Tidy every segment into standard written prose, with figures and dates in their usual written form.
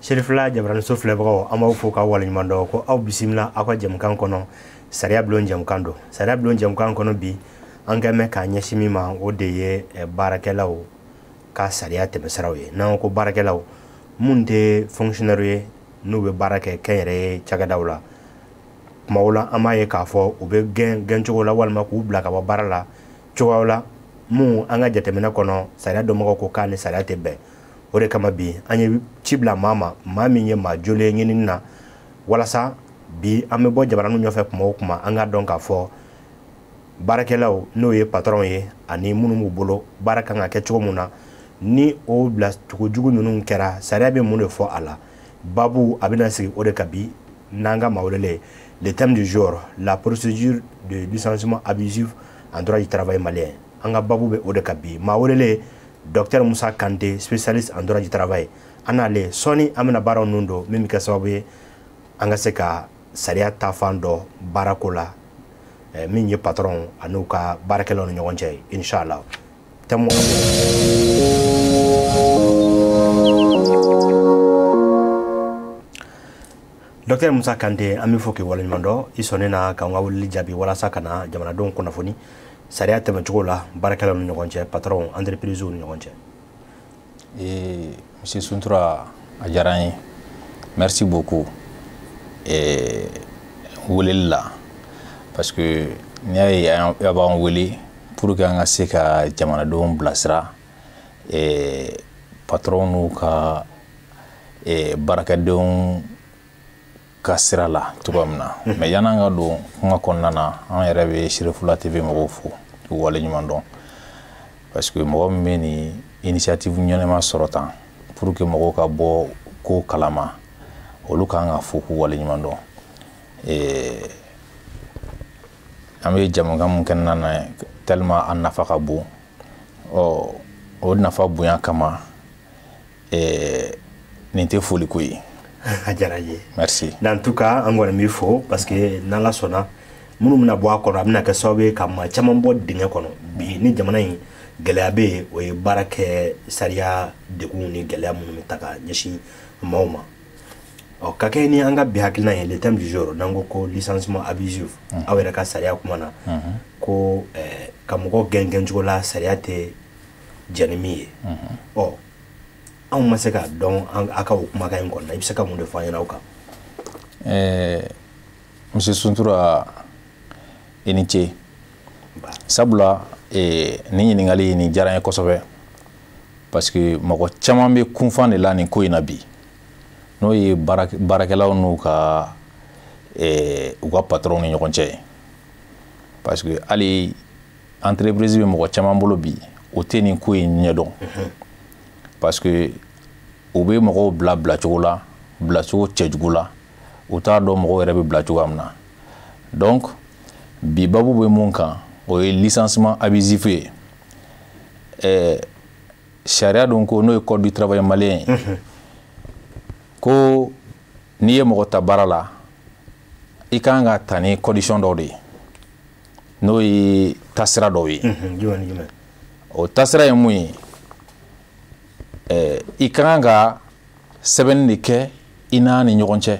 Serifila jabaraniso filɛbagaw, an b'aw fo k'aw waleɲuman dɔn ko aw bisimila aw ka jɛmukan kɔnɔ, sariya bulon jɛmukan don. Sariya bulon jɛmukan kɔnɔ bi, an kɛn bɛ k'a ɲɛsin min ma, o de ye baarakɛlaw ka sariya tɛmɛsiraw ye. N'an ko baarakɛlaw, mun tɛ fonctionnaire ye, n'u bɛ baara kɛ kɛnyɛrɛye cakɛdaw la, kumaw la an b'a ye k'a fɔ u bɛ gɛn gɛncogo la walima k'u bila ka bɔ baara la cogoyaw la mun an ka jateminɛ kɔnɔ, sariya dɔnbagaw ko k'a ni sariya tɛ bɛn. O de kama bi an ye ci bila maa ma, maa min ye maa jolen ɲinini na, walasa bi an bɛ bɔ jabaraninw ɲɛfɛ kuma o kuma, an k'a dɔn k'a fɔ baarakɛlaw, n'o ye patron ye, ani minnu b'u bolo, baara kan ka kɛ cogo mun na, ni o bila cogo jugu ninnu kɛra, sariya bɛ mun de fɔ a la. Babu a bɛna sigi o de kan bi n'an ka maa welelen. Le thème du jour: la procédure de licenciement abusif en droit du travail malien. An ka babu bɛ o de kan bi. Maa welelen, docteur Musa Kante, spécialiste en droit du travail. An n'ale sɔɔni an bɛna baaraw ninnu don min bɛ kɛ sababu ye an ka se ka sariya taafan dɔ baarako la, min ye patron an'u ka baarakɛlaw ni ɲɔgɔn cɛ, inshallah. Thème. Docteur Musa Kante, an bɛ fɔ k'i waleɲuman dɔn i sɔnnen na k'an ka weleli jaabi walasa ka na jamanadenw kunnafoni sariya tɛmɛcogo la baarakɛlaw ni ɲɔgɔn cɛ, patron, entreprise ni ɲɔgɔn cɛ. Ee, monsieur Suntura, a diyara n ye, merci beaucoup weleli la, parce que n'i y'a ye a b'an wele pour que an ka se ka jamanadenw bilasira patron n'u ka baarakɛdenw ka sira la cogoya min na. Mais yan'an ka don kuma kɔnɔna na, an yɛrɛ bɛ Serifula TV mɔgɔw fo k'u waleɲuman dɔn, parce que mɔgɔ min bɛ nin initiative ɲɛnama sɔrɔ tan pour que mɔgɔw ka bɔ ko kalama, olu kan ka fo k'u waleɲuman dɔn. An bɛ jamukan mun kɛnɛ na, tellement a nafa ka bon, ɔ o nafa bonya kama, nin tɛ foliko ye. A diyara n ye. Merci. En tout cas, an kɔni b'i fo, parce que n'Ala sɔnna, minnu bɛna bɔ a kɔnɔ, a bɛna kɛ sababu ye ka maa caman bɔ dingɛ kɔnɔ. Bi ni jamana in gɛlɛya bɛ yen, o ye baara kɛ sariya degun ni gɛlɛya minnu bɛ ta ka ɲɛsin maaw ma. Ɔ ka kɛ ni an ka bi hakilina ye, le thème du jour, n'an ko ko licenciement abusif, aw yɛrɛ ka sariya kuma na ko ka mɔgɔ gɛn gɛncogo la sariya tɛ jɛn ni min ye. Ɔ anw ma se k'a dɔn a ka o kumakan in kɔnɔna, i bɛ se ka mun de fɔ an ɲɛna o kan? Monsieur Suntura, i ni ce. Sabula nin ɲininkali nin diyara n ye kosɛbɛ, parce que mɔgɔ caman bɛ kunfan de la nin ko in na bi, n'o ye baarakɛlaw n'u ka u ka patron ni ɲɔgɔn cɛ ye, parce que hali entreprise bɛ mɔgɔ caman bolo bi, o tɛ nin ko in ɲɛdɔn, parce que u bɛ mɔgɔw bila bilacogo la, bilacogo cɛjugu la, u t'a dɔn mɔgɔw yɛrɛ bɛ bila cogoya min na. Donc bi babu bɛ mun kan, o ye licenciement abusif ye. Sariya dun ko, n'o ye code du travail malien ye, ko n'i ye mɔgɔ ta baara la, i kan ka ta ni condition dɔw de ye, n'o ye taasira dɔw ye. Jumɛn ni jumɛn? O taasira ye mun ye? I ka kan ka sɛbɛnni de kɛ i n'a ni ɲɔgɔn cɛ,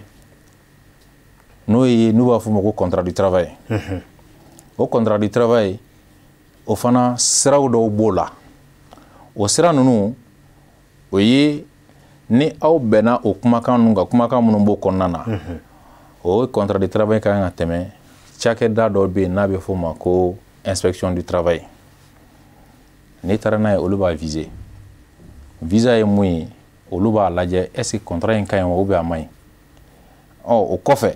n'o ye n'u b'a fɔ o ma ko contrat du travail. O contrat du travail, o fana siraw dɔw b'o la. O sira ninnu, o ye ni aw bɛnna o kumakan ninnu kan, kumakan minnu b'o kɔnɔna na, o contrat de travail ka kan ka tɛmɛ cakɛda dɔ bɛ yen n'a bɛ f'o ma ko inspection du travail. N'i taara n'a ye, olu b'a viser. Visa ye mun ye? Olu b'a lajɛ est ce que contrat in ka ɲi wa ou bien a man ɲi. Ɔ o kɔfɛ,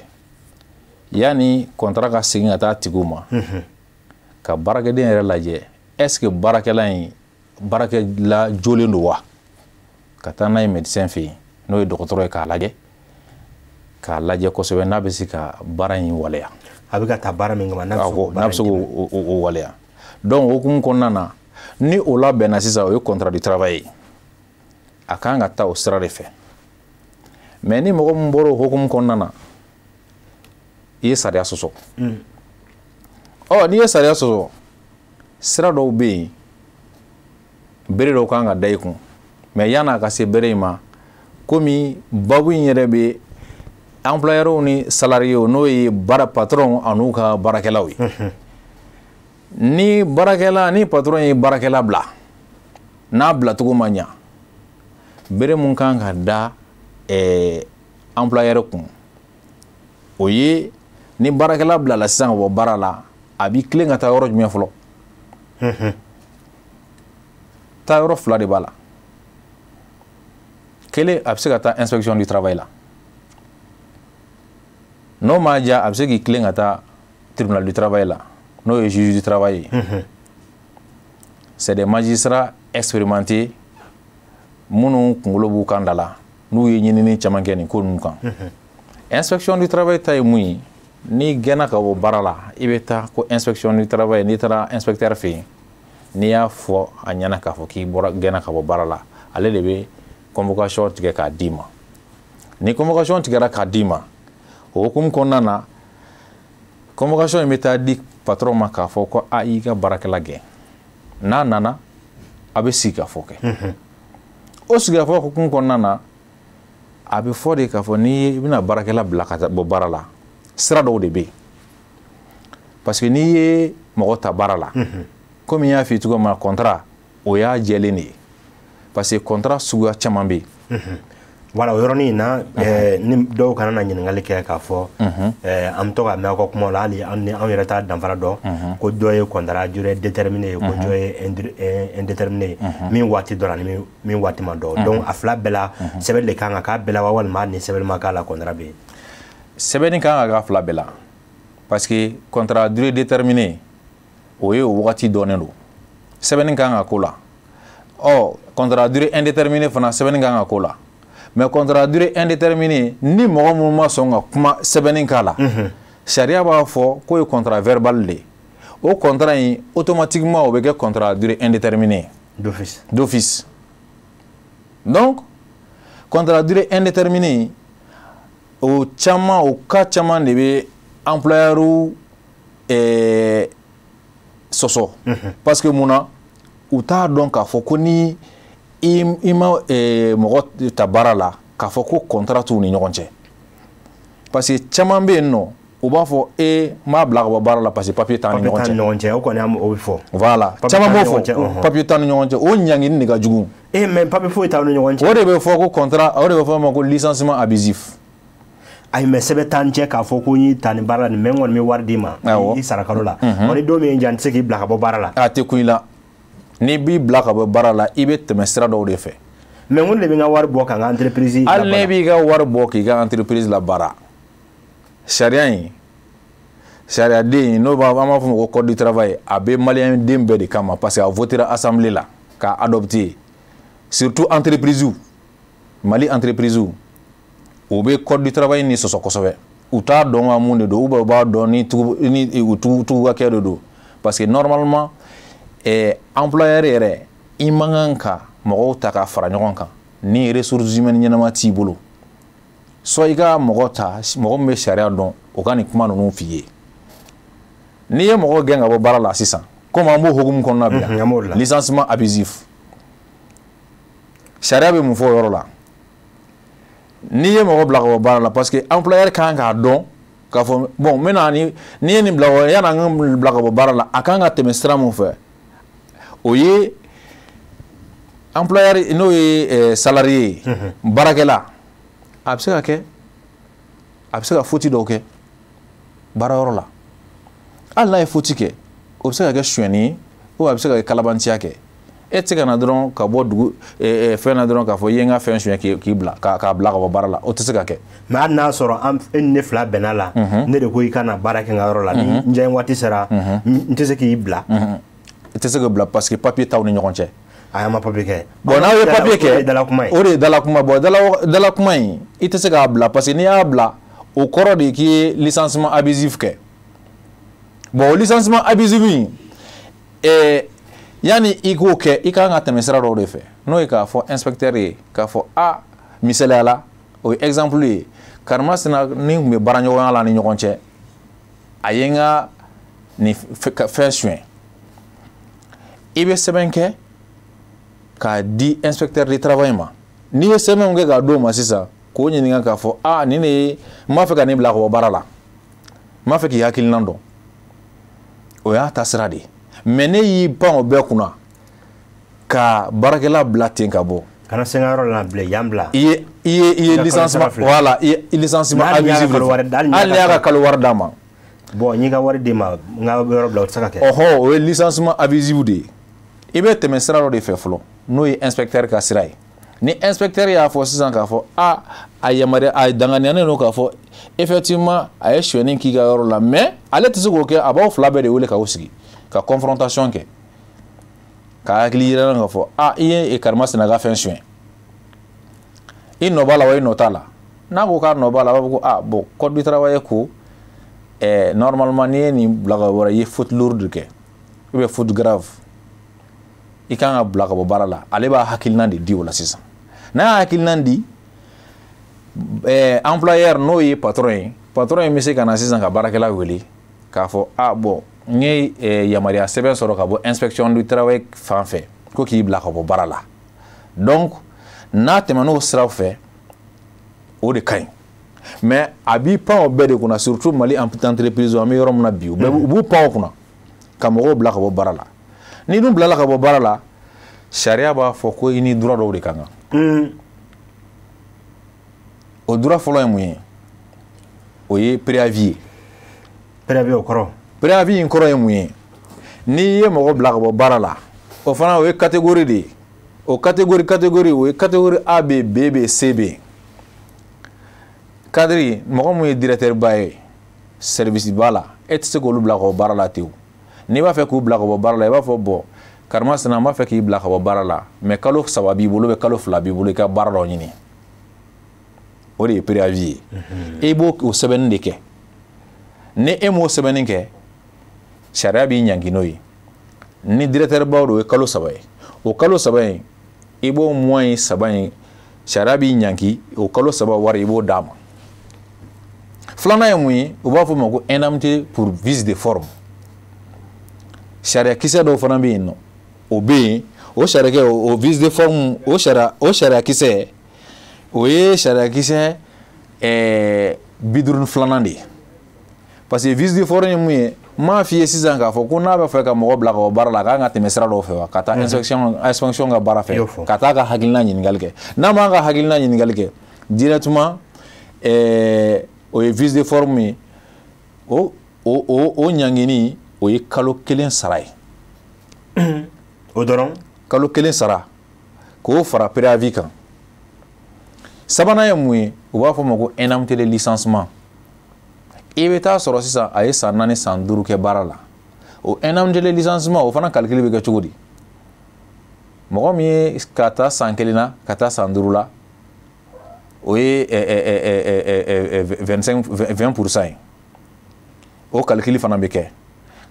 yanni contrat ka segin ka taa tigiw ma, ka baarakɛden yɛrɛ lajɛ, est ce que baarakɛla in baarakɛla jolen don wa, ka taa n'a ye médecin fɛ yen, n'o ye dɔgɔtɔrɔ ye, k'a lajɛ kosɛbɛ n'a bɛ se ka baara in waleya. A bɛ ka taa baara min kama, n'a bɛ se k'o waleya. Donc o hukumu kɔnɔna na, ni o labɛnna sisan, o ye contrat du travail ye, a kan ka taa o sira de fɛ. Mais ni mɔgɔ min bɔra o hukumu kɔnɔna na, i ye sariya sɔsɔ. Ɔ n'i ye sariya sɔsɔ, sira dɔw bɛ yen, bere dɔw kan ka da i kun. Mais yan'a ka se bere in ma, Komi babu in yɛrɛ bɛ employeurs ni salariés, n'o ye baara patron an'u ka baarakɛlaw ye. Ni baarakɛla, ni patron ye baarakɛla bila, n'a bilacogo ma ɲa, bere mun kan ka da employeur kun, o ye ni baarakɛla bilala sisan ka bɔ baara la, a b'i tilen ka taa yɔrɔ jumɛn fɔlɔ? Taa yɔrɔ fila de b'a la. Kelen, a bɛ se ka taa inspection du travail la. N'o m'a diya, a bɛ se k'i tilen ka taa tribunal du travail la, n'o ye juge du travail ye. C'est des magistrats expérimentés minnu kunkolo b'u kan da la, n'u ye ɲinini caman kɛ nin ko ninnu kan. Inspection du travail ta ye mun ye? N'i gɛnna ka bɔ baara la, i bɛ taa ko inspection du travail. N'i taara inspecteur fɛ yen, n'i y'a fɔ a ɲɛna k'a fɔ k'i bɔra, gɛnna ka bɔ baara la, ale de bɛ convocation tigɛ k'a d'i ma. Ni convocation tigɛra k'a d'i ma, o hukumu kɔnɔna na, convocation in bɛ taa di patron ma k'a fɔ ko a y'i ka baarakɛla gɛn. N'a nana, a bɛ sigi ka fɔ kɛ. O sigikafɔ hukumu kɔnɔna na, a bɛ fɔ de k'a fɔ n'i bɛna baarakɛla bila ka bɔ baara la, sira dɔw de bɛ yen. Parce que n'i ye mɔgɔ ta baara la, komi n y'a f'i ye cogo min na, contrat, o y'a jɛlen de ye, parce que contrat suguya caman bɛ yen. Voilà, o yɔrɔnin in na, ni dɔw kana na ɲininkali kɛ k'a fɔ an bɛ to ka mɛn aw ka kuma la, hali an ni anw yɛrɛ t'a danfara dɔn, ko dɔ ye contrat durée déterminée ye, ko dɔ ye indéterminé ye, min waati dɔra ni min waati ma dɔn. Donc a fila bɛɛ la, sɛbɛn de kan ka k'a bɛɛ la wa, walima ni sɛbɛn ma k'a la, contrat bɛ yen? Sɛbɛnni kan ka k'a fila bɛɛ la, parce que contrat durée déterminée, o ye o wagati dɔnnen don, sɛbɛnni kan ka k'o la. Ɔ, contrat durée indéterminée fana, sɛbɛnni kan ka k'o la. Mais contrat durée indéterminée, ni mɔgɔ minnu ma sɔn ka kuma sɛbɛnni k'a la, sariya b'a fɔ k'o ye contrat verbal de ye. O contrat in, automatiquement, o bɛ kɛ contrat durée indéterminée. D'office. D'office. Donc contrat durée indéterminée, o caman, o cas caman de bɛ employeur sɔsɔ, parce que mun na? U t'a dɔn k'a fɔ ko ni i ma mɔgɔ ta baara la, k'a fɔ ko contrat t'u ni ɲɔgɔn cɛ. Parce que caman bɛ yen nɔ, u b'a fɔ e n b'a bila ka bɔ baara la parce que papier t'an ni ɲɔgɔn cɛ. Ɲɔgɔn cɛ, o kɔni o bɛ fɔ. Voilà, caman b'o fɔ, papier t'an ni ɲɔgɔn cɛ. O ɲangini de ka jugu. E, mais papier foyi t'aw ni ɲɔgɔn cɛ. O de bɛ fɔ ko contrat, o de bɛ fɔ o ma ko licenciement abusif. Ayi, mais sɛbɛn t'an cɛ k'a fɔ ko n y'i ta nin baara la nin, mais n kɔni bɛ wari d'i ma i sara kalo la. Ɔ, ni don min ye n diya, n tɛ se k'i bila ka bɔ baara la. A tɛ kun i la. N'i b'i bila ka bɔ baara la, i bɛ tɛmɛ sira dɔw de fɛ. Mais n ko ne de bɛ n ka wari bɔ ka n ka entreprise. Hali ne b'i ka wari bɔ k'i ka entreprise labaara, sariya in, sariyaden n'o b'a, an b'a fɔ o ma ko code du travail, a bɛ maliyɛn den bɛɛ de kama, parce que a votera assemblée la k'a adopté. Surtout entreprise, Mali entreprise, o bɛ code du travail ni sɔsɔ kosɛbɛ. U t'a dɔn ka mun de don, ou bien u b'a dɔn ni tugu ni u tugu tugu ka kɛ de don. Parce que normalement, employeur yɛrɛ, i man kan ka mɔgɔw ta ka fara ɲɔgɔn kan ni ressources humaines ɲɛnama t'i bolo. Soit i ka mɔgɔ ta, mɔgɔ min bɛ sariya dɔn, o ka nin kuma ninnu f'i ye. N'i ye mɔgɔ gɛn ka bɔ baara la sisan, komi an b'o hukumu kɔnɔna bi, licenciement abusif, sariya bɛ mun fɔ o yɔrɔ la? N'i ye mɔgɔ bila ka bɔ baara la, parce que employeur kan k'a dɔn k'a fɔ bon, n bɛna ni n'i ye nin bila, yanni an ka bila ka bɔ baara la, a kan ka tɛmɛ sira mun fɛ? O ye employeur, n'o ye salarié ye, baarakɛla, a bɛ se ka kɛ, a bɛ se ka faute dɔw kɛ baarayɔrɔ la. Hali n'a ye faute kɛ, o bɛ se ka kɛ sonyɛni ye, ou a bɛ se ka kɛ kalabantiya kɛ. E tɛ se ka na dɔrɔn ka bɔ dugu fɛn na dɔrɔn k'a fɔ i ye n ka fɛn suɲɛ k'i bila k'a bila ka bɔ baara la. O tɛ se ka kɛ. Mais hali n'a sɔrɔ an e ni ne fila bɛnna la, ne de ko i ka na baara kɛ n ka yɔrɔ la, ni n diya waati sera, n tɛ se k'i bila. I tɛ se k'i bila parce que papier t'aw ni ɲɔgɔn cɛ. A ma papier kɛ. Bon, n'aw ye papier kɛ, o de ye dalakuma ye. O de ye dalakuma. Bon, dalakuma in, i tɛ se k'a bila, parce que n'i y'a bila, o kɔrɔ de k'i ye licenciement abusif kɛ. Bon, o licenciement abusif in, yanni i k'o kɛ, i kan ka tɛmɛ sira dɔw de fɛ, n'o ye k'a fɔ inspecteur ye k'a fɔ a misaliya la, o ye exemple ye, karimasina ni tun bɛ baara ɲɔgɔnya la ni ɲɔgɔn cɛ, a ye n ka nin fɛn suɲɛ. I bɛ sɛbɛn kɛ k'a di inspecteur de travail ma. N'i ye sɛbɛnw kɛ k'a d'o ma sisan, k'o ɲininka k'a fɔ aa nin de ye, n b'a fɛ ka nin bila ka bɔ baara la, n b'a fɛ k'i hakilina dɔn, o y'a ta sira de ye. Mais ne y'i pan o bɛɛ kunna ka baarakɛla bila ten ka bɔ. Kana senga yɔrɔ la bilen, yan bila. I ye licenciement, voilà, i ye licenciement abusif. Hali n'i y'a ka kalo wari d'a ma. Bon, n y'i ka wari d'i ma, n ka yɔrɔ bila, o tɛ se ka kɛ. Ɔhɔ, o ye licenciement abusif de ye. I bɛ tɛmɛ sira dɔ de fɛ fɔlɔ, n'o ye inspecteur ka sira ye. Ni inspecteur y'a fɔ sisan k'a fɔ a a yamaruya, a danganiyalen don k'a fɔ effectivement a ye sonyɛni k'i ka yɔrɔ la, mais ale tɛ se k'o kɛ, a b'aw fila bɛɛ de wele k'aw sigi ka confrontation kɛ, ka hakili yira k'a fɔ a i ye karimasina ka fɛn suɲɛ, i nɔ b'a la wa i nɔ t'a la. N'a ko k'a nɔ b'a la, a b'a fɔ ko a bon, code du travail ko normalement n'i ye nin bila ka bɔ, i ye faute lourde kɛ ou bien faute grave, i kan ka bila ka bɔ baara la. Ale b'a hakilina de di o la sisan. N'a y'a hakilina di, employeur n'o ye patron ye, patron in bɛ se ka na sisan ka baarakɛla wele k'a fɔ a bon, n ye yamaruya sɛbɛn sɔrɔ ka bɔ inspection du travail fan fɛ ko k'i bila ka bɔ baara la. Donc n'a tɛmɛn'o siraw fɛ, o de ka ɲi. Mais a b'i pan o bɛɛ de kunna, surtout Mali entreprise, an bɛ yɔrɔ min na bi, u b'u pan o kunna ka mɔgɔw bila ka bɔ baara la. N'i dun bilala ka bɔ baara la, sariya b'a fɔ ko i ni droit dɔw de ka kan. O droit fɔlɔ ye mun ye? O ye préavis ye. Préavis o kɔrɔ? Préavis in kɔrɔ ye mun ye? N'i ye mɔgɔ bila ka bɔ baara la, o fana o ye catégorie de ye. O catégorie o ye catégorie A bɛ, B bɛ, C bɛ. Cadre, mɔgɔ mun ye directeur ba ye service ba la, e tɛ se k'olu bila ka bɔ baara la ten o. N'i b'a fɛ k'u bila ka bɔ baara la, i b'a fɔ bon, karimasina, n b'a fɛ k'i bila ka bɔ baara la, mais kalo 3 b'i bolo, kalo 2 b'i bolo, i ka baara dɔ ɲini. O de ye préavis ye. I b'o o sɛbɛnni de kɛ. Ni e m'o sɛbɛnni kɛ, sariya b'i ɲangi n'o ye. Ni directeur baw don, o ye kalo 3 ye. O kalo 3 in, i b'o mois in 3 in, sariya b'i ɲangi o kalo 3 wari, i b'o d'a ma. Filanan ye mun ye? U b'a fɔ o ma ko indemnité pour vice de forme. Sariya kisɛ dɔw fana bɛ yen nɔ, o bɛ yen, o sariyakɛ o vice de forme, o sariya kisɛ, o ye sariya kisɛ 52nan de ye. Parce que vice de forme ye mun ye? N m'a f'i ye sisan k'a fɔ ko n'a bɛ fɛ ka mɔgɔ bila ka bɔ baara la, a kan ka tɛmɛ sira dɔw fɛ wa, ka taa inspection ka baara fɛ, ka taa ka hakilina ɲininkali kɛ. N'a m'a ka hakilina ɲininkali kɛ directement, o ye vice de forme ye. O ɲangini, o ye kalo 1 sara ye. O dɔrɔn? Kalo 1 sara k'o fara préavis kan. Sabanan ye mun ye? U b'a fɔ o ma ko indemnité de licenciement. I bɛ taa sɔrɔ sisan a ye san 4 san 5 kɛ baara la. O indemnité de licenciement, o fana calcul bɛ kɛ cogo di? Mɔgɔ min ye ka taa san 1 na ka taa san 5 la, o ye 20% ye. O calcul fana bɛ kɛ.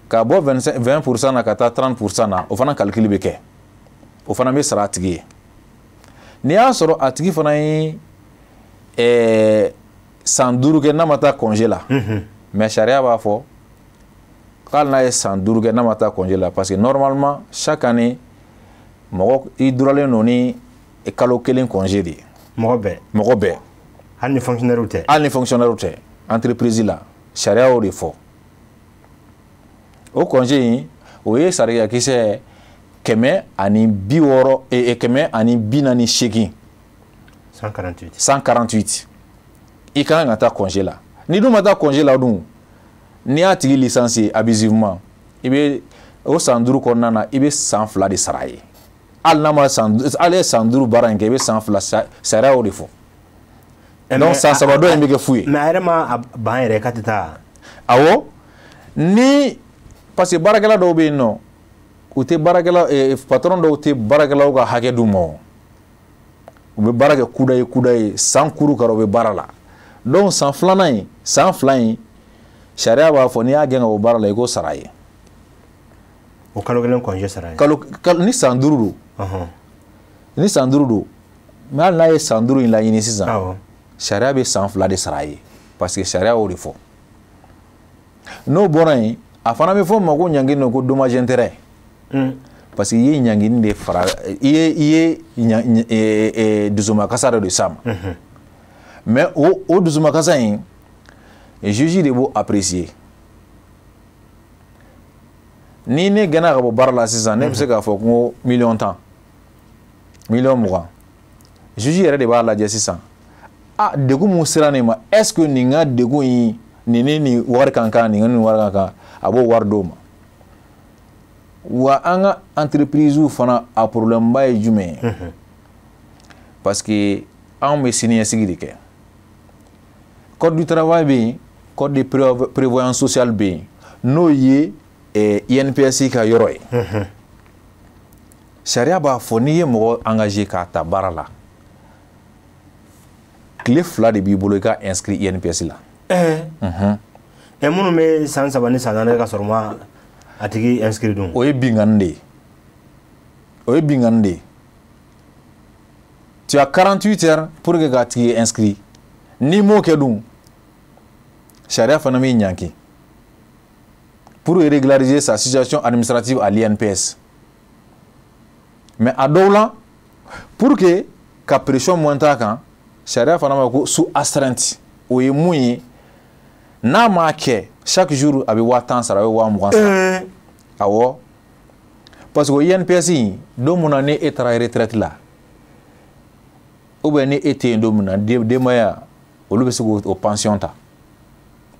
Ka bɔ 20% na ka taa 30% na, o fana calcul bɛ kɛ. O fana bɛ sara a tigi ye. N'i y'a sɔrɔ a tigi fana ye san 5 kɛ n'a ma taa congé la, mais sariya b'a fɔ k'ale n'a ye san 5 kɛ n'a ma taa congé la, parce que normalement chaque année mɔgɔ i duralen don ni kalo 1 congé de ye. Mɔgɔ bɛɛ. Mɔgɔ bɛɛ. Hali ni fonctionnaire tɛ. Hali ni fonctionnaire tɛ, entreprise la sariya y'o de fɔ. O congé in, o ye sariya kisɛ 160, 148. 148. 148. I kan ka taa congé la. N'i dun ma taa congé la dun, n'i y'a tigi licencié abusivement, i bɛ o san 5 kɔnɔna na, i bɛ san 2 de sara a ye. Hali n'a ma san, hali ye san 5 baara in kɛ, i bɛ san 2, sariya y'o de fɔ. Donc san 3 dɔ in bɛ kɛ fu ye. Mais a yɛrɛ ma ban yɛrɛ k'a tɛ taa. Awɔ, ni parce que baarakɛla dɔw bɛ yen nɔ, u tɛ baarakɛla, patron dɔw tɛ baarakɛlaw ka hakɛ d'u ma. U bɛ baara kɛ kudaye san kuru kara u bɛ baara la. Donc san 2nan in, san 2 in, sariya b'a fɔ n'i y'a gɛn ka bɔ baara la, i k'o sara ye. O kalo 1 congé sara ye. Kalo ni san 5 don. Ni san 5 don, mais hali n'a ye san 5 in laɲini sisan, sariya bɛ san 2 de sara ye, parce que sariya y'o de fɔ. N'o bɔra yen, a fana bɛ fɔ o ma ko ɲangini ko dommage intérêt. Parce que i ye ɲangini de fara, i ye dusumakasa dɔ de s'a ma. Mais o dusumakasa in, juge de b'o apprécier. Ni ne gɛnna ka bɔ baara la sisan, ne bɛ se k'a fɔ ko 10 000 000, 20 000 000. Juge yɛrɛ de b'a lajɛ sisan: a degun mun sera nin ma, est ce que nin ka degun in, nin ni nin wari kan kan, nin ni wari kan kan, a b'o wari d'o ma. Wa an ka entreprise fana, a problème ba ye jumɛn ye? Parce que anw bɛ siniɲɛsigi de kɛ. Code du travail bɛ yen, code de prévoyance sociale bɛ yen, n'o ye INPS ka yɔrɔ ye. Sariya b'a fɔ, n'i ye mɔgɔ engagé k'a ta baara la, tile 2 de b'i bolo i ka inscrit INPS la. Ɛ, minnu bɛ san 3 ni san 4 kɛ ka sɔrɔ ma a tigi inscrit dun? O ye binkanni de ye, o ye binkanni de ye. Tu as 48 heures pour que k'a tigi inscrit. N'i m'o kɛ dun, sariya fana b'i ɲanki pour régulariser sa situation administrative à l'INPS. Mais a dɔw la, pour que ka pression monter a kan, sariya fana b'a ko sous astreinte. O ye mun ye? N'a m'a kɛ, chaque jour a bɛ 10 000 sara, a bɛ 20 000 sara. Awɔ, parce que o INPS in, don mun na ni e taara retraite la, ou bien ni e tɛ yen don min na, denbaya olu bɛ se k'o pension ta.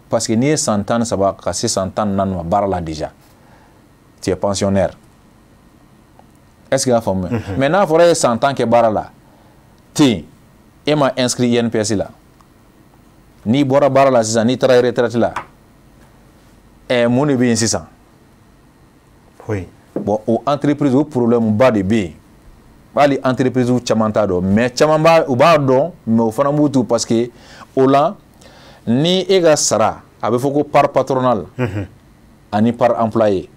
Parce que n'i ye san 13 ka se san 14 ma baara la, déjà tu es pensionnaire. Est ce que i y'a faamu? Mais n'a fɔra e ye san 10 kɛ baara la ten, e ma inscrit INPS la, n'i bɔra baara la sisan, n'i taara retraite la, ɛ, mun de bɛ yen sisan? Oui. Bon, o entreprise, o problème ba de bɛ yen. Hali entreprise caman t'a dɔn, mais caman b'a, u b'a dɔn, mais o fana b'u tu, parce que o la, ni e ka sara, a bɛ fɔ ko part patronale ani part employé.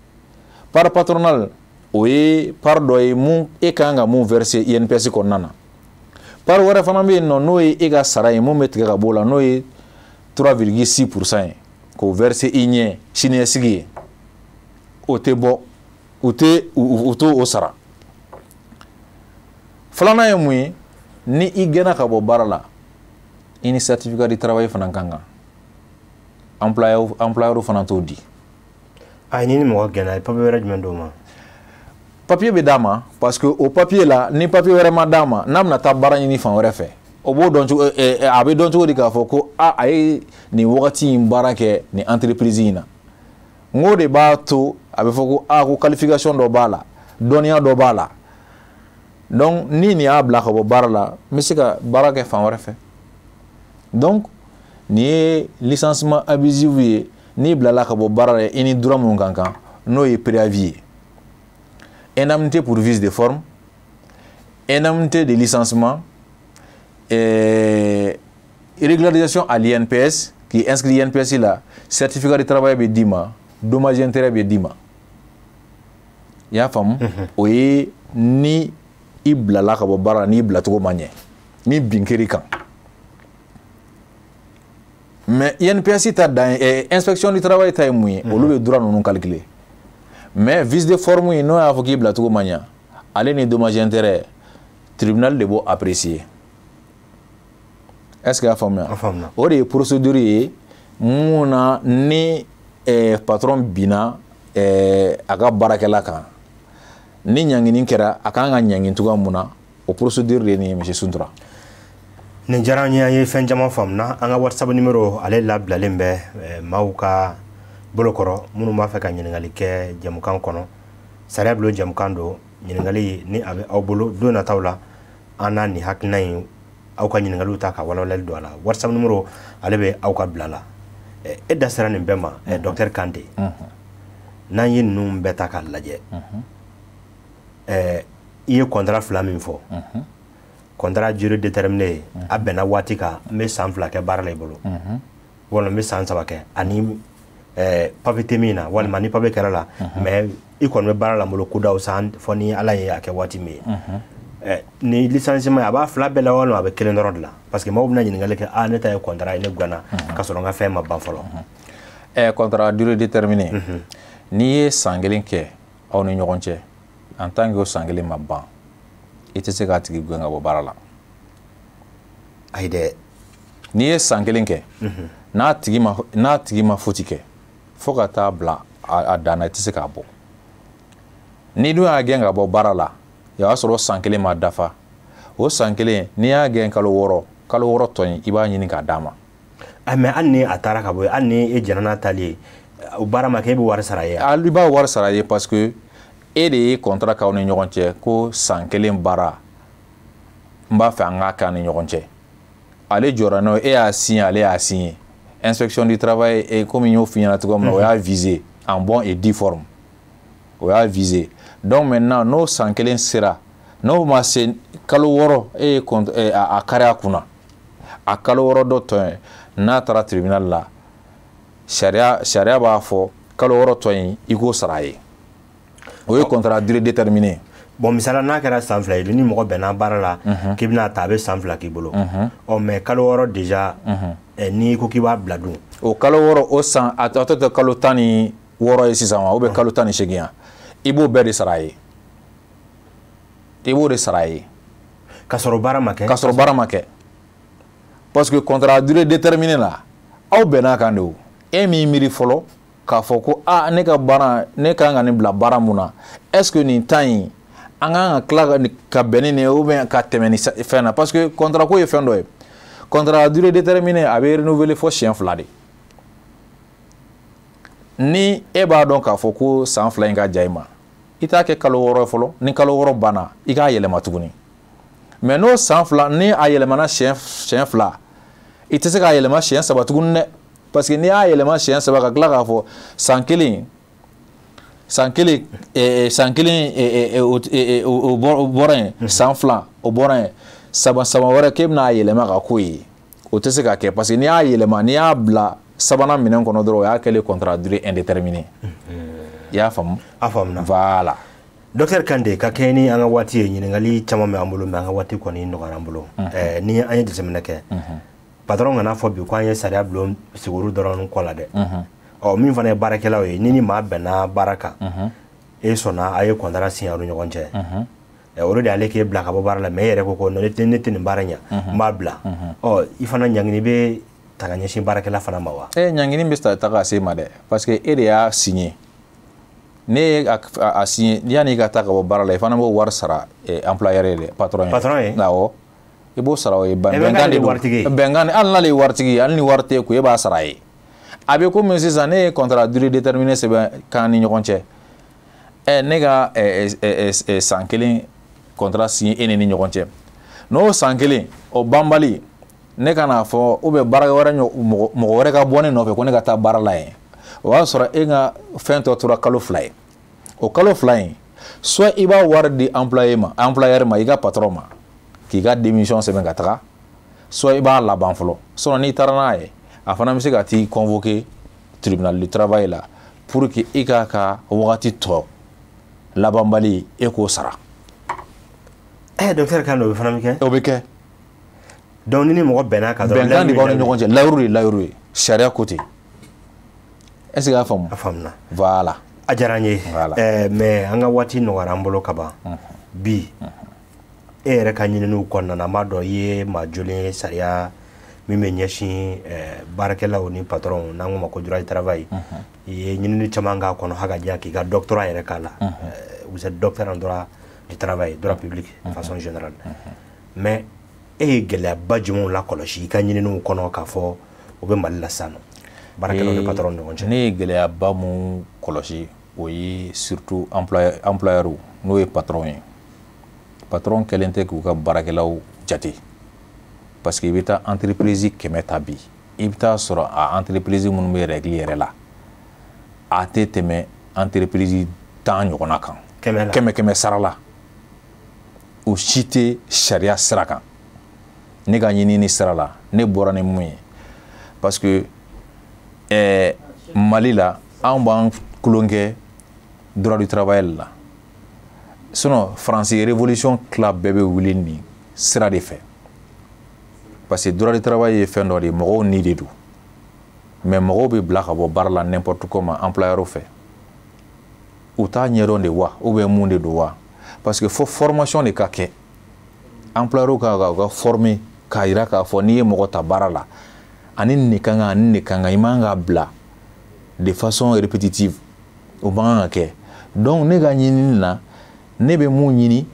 Part patronale, o ye part dɔ ye mun e kan ka mun verser INPS kɔnɔna na. Part wɛrɛ fana bɛ yen nɔ, n'o ye e ka sara ye, mun bɛ tigɛ ka bɔ o la, n'o ye 3,6 % ye, k'o verser i ɲɛ siniɲɛsigi ye. O tɛ bɔ, u tɛ u t'o o sara. Filanan ye mun ye? Ni i gɛnna ka bɔ baara la, i ni certificat de travail fana kan kan, employeur fana t'o di. Ayi, ni mɔgɔ gɛnna, papier wɛrɛ jumɛn d'o ma? Papier bɛ d'a ma, parce que o papier la, ni papier wɛrɛ ma d'a ma, n'a bɛna taa baara ɲini fan wɛrɛ fɛ, o b'o dɔn cogo, a bɛ dɔn cogo di k'a fɔ ko a a ye nin wagati in baara kɛ nin entreprise in na? N k'o de b'a to a bɛ fɔ ko a ko qualification dɔ b'a la, dɔnniya dɔ b'a la. Donc ni nin y'a bila ka bɔ baara la, n bɛ se ka baara kɛ fan wɛrɛ fɛ. Donc nin ye licenciement abusif ye. N'i bilala ka bɔ baara la, i ni droit mun kan kan, n'o ye préavis ye, indemnité pour vice de forme, indemnité de licenciement, régularisation à l'INPS, qui est inscrit INPS la, certificat de travail bɛ d'i ma, dommage intérêt bɛ d'i ma. I y'a faamu? O ye ni i bilala ka bɔ baara la, n'i bilacogo ma ɲɛ, ni bin kɛr'i kan. Mais INPS ta dan ye, inspection du travail ta ye mun ye? Olu bɛ droit ninnu calculer. Mais vice de forme in, n'o y'a fɔ k'i bilacogo ma ɲɛ, ale ni dommage intérêt, tribunal de b'o apprécier. Est ce que y'a faamuya? A faamuna. O de ye procédure ye mun na ni patron binna a ka baarakɛla kan, ni ɲangini kɛra, a kan ka ɲangi cogoya mun na, o procédure de ye nin ye, monsieur Suntura. Nin diyara an ye, an ye fɛn caman faamuna. An ka WhatsApp numéro, ale labilalen bɛ maaw ka bolo kɔrɔ, minnu b'a fɛ ka ɲininkali kɛ jɛmukan kɔnɔ. Sariya bulon jɛmukan don. Ɲininkali ni a bɛ aw bolo, don nataw la, an n'a nin hakilina in, aw ka ɲininkaliw ta ka walawalali don a la. WhatsApp numéro, ale bɛ aw ka bila la. E da sera nin bɛɛ ma, docteur Kante. N'an ye ninnu bɛɛ ta k'a lajɛ, i ye contrat fila min fɔ, contrat durée déterminée ye, a bɛnna waati kan, n bɛ san 2 kɛ baara la i bolo, walima n bɛ san 3 kɛ, ani papier tɛ min na, walima ni papier kɛra la, mais i kɔni bɛ baara la n bolo kudaw san fɔ ni Ala ye a kɛ waati min ye. Ni licenciement, a b'a fila bɛɛ la walima a bɛ kelen dɔrɔn de la? Parce que maaw bɛna ɲininkali kɛ: a ne ta ye contrat ye, ne ganna ka sɔrɔ n ka fɛn ma ban fɔlɔ. Contrat durée déterminée, n'i ye san 1 kɛ aw ni ɲɔgɔn cɛ. En tant que o san kelen ma ban, i tɛ se k'a tigi gɛn ka bɔ baara la. Ayi dɛ. N'i ye san kelen kɛ, n'a tigi ma faute kɛ fo ka taa bila a dan na, i tɛ se k'a bɔ. N'i dun y'a gɛn ka bɔ baara la, o y'a sɔrɔ san kelen ma dafa. O san kelen, n'i y'a gɛn kalo 6, kalo 6 tɔ in, i b'a ɲini k'a d'a ma. Ah, mais hali ni a taara ka bɔ yen, hali ni e jɛnna n'a taali ye, o baara ma kɛ, e bɛ wari sara ye? I b'a wari sara ye, parce que e de ye contrat k'aw ni ɲɔgɔn cɛ ko san kelen baara n b'a fɛ an k'a kɛ an ni ɲɔgɔn cɛ. Ale jɔra n'o ye, e y'a signé, ale y'a signé. Inspection du travail, e komi n y'o f'i ɲɛna cogo min na, o y'a visé en bon et due forme, o y'a visé. Donc maintenant, n'o san kelen sera, n'o ma se kalo 6, e ye a kari a kunna, a kalo 6 dɔ tɔ ye, n'a taara tribunal la, sariya b'a fɔ kalo 6 tɔ in, i k'o sara a ye. O ye contrat durée déterminée. Bon, misala n'a kɛra san 2 ye, ni mɔgɔ bɛnna baara la k'i bɛna ta, a bɛ san 2 k'i bolo. Ɔ, mais kalo 6 déjà, n'i ko k'i b'a bila dun? O kalo 6, o san a tɔ tɛ kalo 16 ye sisan wa, ou bien kalo 18 yan, i b'o bɛɛ de sara a ye, i b'o de sara a ye. Ka sɔrɔ baara ma kɛ? Ka sɔrɔ baara ma kɛ, parce que contrat durée déterminée la, aw bɛnn'a kan de. O e m'i miiri fɔlɔ k'a fɔ ko aa, ne ka baara, ne kan ka nin bila baara mun na, est ce que nin temps in, an kan ka tila ka bɛn ni nin ye ou bien ka tɛmɛ ni fɛn na? Parce que contrat ko ye fɛn dɔ ye, contrat durée déterminée, a bɛ renouveler fo siɲɛ fila de. Ni e b'a dɔn k'a fɔ ko san 2 in ka jan i ma, i t'a kɛ kalo 6 fɔlɔ. Ni kalo 6 banna, i k'a yɛlɛma tuguni. Mais n'o san 2, ni a yɛlɛmana siɲɛ fila, i tɛ se k'a yɛlɛma siɲɛ saba tuguni dɛ, parce que n'i y'a yɛlɛma siɲɛ saba ka tila k'a fɔ san kelen, san kelen, san kelen, o bɔra yen, san 2, o bɔra yen, saba, saba wɛrɛ k'e bɛna a yɛlɛma ka k'o ye, o tɛ se ka kɛ, parce que n'i y'a yɛlɛma, n'i y'a bila sabanan minɛn kɔnɔ dɔrɔn, o y'a kɛlen contrat durée indéterminée. I y'a faamu? A faamuna. Voilà. Docteur Kande, ka kɛɲɛ ni an ka waati ye, ɲininkali caman bɛ an bolo, mais an ka waati kɔni nɔgɔyara an bolo. Ni an ye jateminɛ kɛ, patron kana fɔ bi ko an ye sariya bulon siguru dɔrɔn kɔ la dɛ. Ɔ, min fana ye baarakɛlaw ye, ni maa bɛnna baara kan, e sɔnna, a ye contrat signé aw ni ɲɔgɔn cɛ, olu de y'ale k'e bila ka bɔ baara la, mais e yɛrɛ ko ko ne tɛ nin baara ɲɛ, n b'a bila. Ɔ, i fana, ɲangini bɛ ta ka ɲɛsin baarakɛla fana ma wa? E, ɲangini bɛ ta ka se ma dɛ, parce que e de y'a signé. Ne ye a signé, yanni i ka taa ka bɔ baara la, i fana b'o wari sara employeur ye dɛ, patron ye. Patron ye? Awɔ, i b'o sara. O ye bɛnkan de don. Bɛnkan, hali n'ale ye waritigi ye, hali ni wari t'e kun, e b'a sara a ye. A bɛ komi sisan ne ye contrat durée déterminée sɛbɛn k'an ni ɲɔgɔn cɛ, ne ka san kelen contrat signé e ni ni ɲɔgɔn cɛ, n'o san kelen o banbali, ne ka n'a fɔ ou bien baara wɛrɛ, mɔgɔ wɛrɛ ka bɔ ne nɔfɛ ko ne ka taa baara la yen, o y'a sɔrɔ e ka fɛn tɔ tora kalo 2 ye. O kalo 2 in, soit i b'a wari di employé ma, employeur ma, i ka patron ma, k'i ka démission sɛbɛn ka taga, soit i b'a laban fɔlɔ. Sinon n'i taara n'a ye, a fana bɛ se ka t'i convoquer tribunal du travail la pour que i k'a ka wagati tɔ labanbali, e k'o sara. Docteur Kande, o fana bɛ kɛ? O bɛ kɛ. Donc ni mɔgɔ bɛnna kan dɔrɔn, bɛnkan de b'aw ni ɲɔgɔn cɛ, layiru de ye layiru ye, sariya ko ten. Est ce que y'a faamu? A faamuna. Voilà. A diyara n ye. Voilà. Mais an ka waati nɔgɔyara an bolo ka ban bi. E yɛrɛ ka ɲininiw kɔnɔna na, an b'a dɔn i ye maa jolen ye sariya min bɛ ɲɛsin baarakɛlaw ni patron, n'an k'o ma ko droit du travail. I ye ɲinini caman k'a kɔnɔ, haka diya k'i ka doctorat yɛrɛ k'a la. Vous êtes docteur en droit du travail, droit public de façon générale. Mais e ye gɛlɛyaba jumɛnw lakɔlɔsi i ka ɲininiw kɔnɔ k'a fɔ o bɛ Mali la sisan nɔ, baarakɛlaw ni patron ni ɲɔgɔn cɛ? Ne ye gɛlɛyaba mun kɔlɔsi, o ye surtout employeur, n'o ye patron ye. Patron kɛlen tɛ k'u ka baarakɛlaw jate, parce que i bɛ taa entreprise 100 ta bi, i bɛ taa sɔrɔ a entreprise minnu bɛ règle yɛrɛ la, a tɛ tɛmɛ entreprise 10 ɲɔgɔnna kan. 100 la? Kɛmɛ kɛmɛ sara la, o si tɛ sariya sira kan. Ne ka ɲinini sira la, ne bɔra ni mun ye, parce que Mali la, anw b'an tulonkɛ droit du travail la. Sinon Faransi révolution tila bɛɛ bɛ wuli nin sira de fɛ, parce que droit du travail ye fɛn dɔ de ye, mɔgɔw ni de don. Mais mɔgɔw bɛ bila ka bɔ baara la n'importe comment employeur fɛ, u t'a ɲɛdɔn de wa, ou bien mun de don wa. Parce que fo formation de ka kɛ, employeur ka former k'a yira k'a fɔ n'i ye mɔgɔ ta baara la, ani nin de ka kan, ani nin de ka kan, i man ka bila de façon répétitive, o man kan ka kɛ. Donc ne ka ɲinini na, ne bɛ mun ɲini,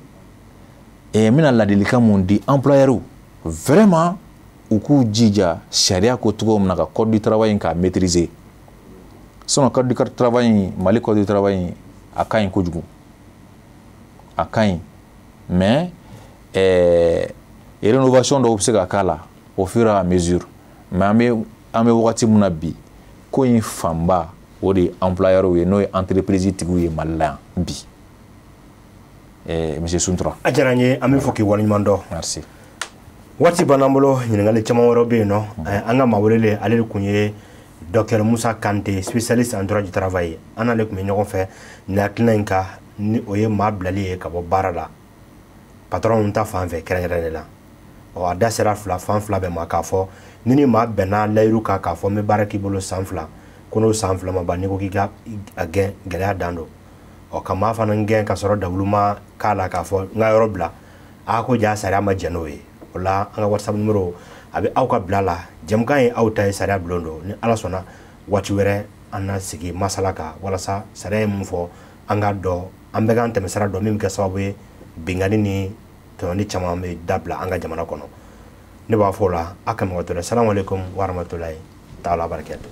n bɛna ladilikan mun di employeur, vraiment u k'u jija sariya ko cogo min na, ka code du travail in k'a maîtriser. Sinon code du travail in, Mali code du travail in, a ka ɲi kojugu, a ka ɲi, mais rénovation dɔw bɛ se ka k'a la au fur et à mesure. Mais an bɛ wagati min na bi, ko in fanba o de ye employeur ye, n'o ye entreprise tigiw ye Mali la yan bi. Monsieur Suntura. A diyara n ye, an bɛ fɔ k'i waleɲuman dɔn. Merci. Waati b'an bolo, ɲininkali caman wɛrɛ bɛ yen nɔ. An ka maa welelen, ale de kun ye docteur Musa Kante, spécialiste en droit du travail. An n'ale tun bɛ ɲɔgɔn fɛ nin hakilina in kan, ni o ye maa bilali ye ka bɔ baara la, patron ta fan fɛ kɛrɛnkɛrɛnnen la. Ɔ, a da sera fila fan fila bɛɛ ma k'a fɔ ni maa bɛnna layiru kan k'a fɔ n bɛ baara k'i bolo san 2, ko n'o san 2 ma ban, n'i ko k'i ka a gɛn, gɛlɛya dan don. Ɔ, ka maa fana gɛn ka sɔrɔ dawulu ma k'a la k'a fɔ n ka yɔrɔ bila, a ko ja sariya ma jɛn n'o ye. O la, an ka WhatsApp numéro a bɛ aw ka bila la. Jɛmukan ye aw ta ye, sariya bulon don. Ni Ala sɔnna, waati wɛrɛ an na sigi masala kan walasa sariya ye mun fɔ, an k'a dɔn, an bɛɛ k'an tɛmɛsira dɔn, min bɛ kɛ sababu ye binkanni ni tɔɲɔni caman bɛ dabila an ka jamana kɔnɔ. Ne b'a fɔ o la, a ka mɔgɔ to la. Salamu aleykum wa rahmatulahi taala barakatu.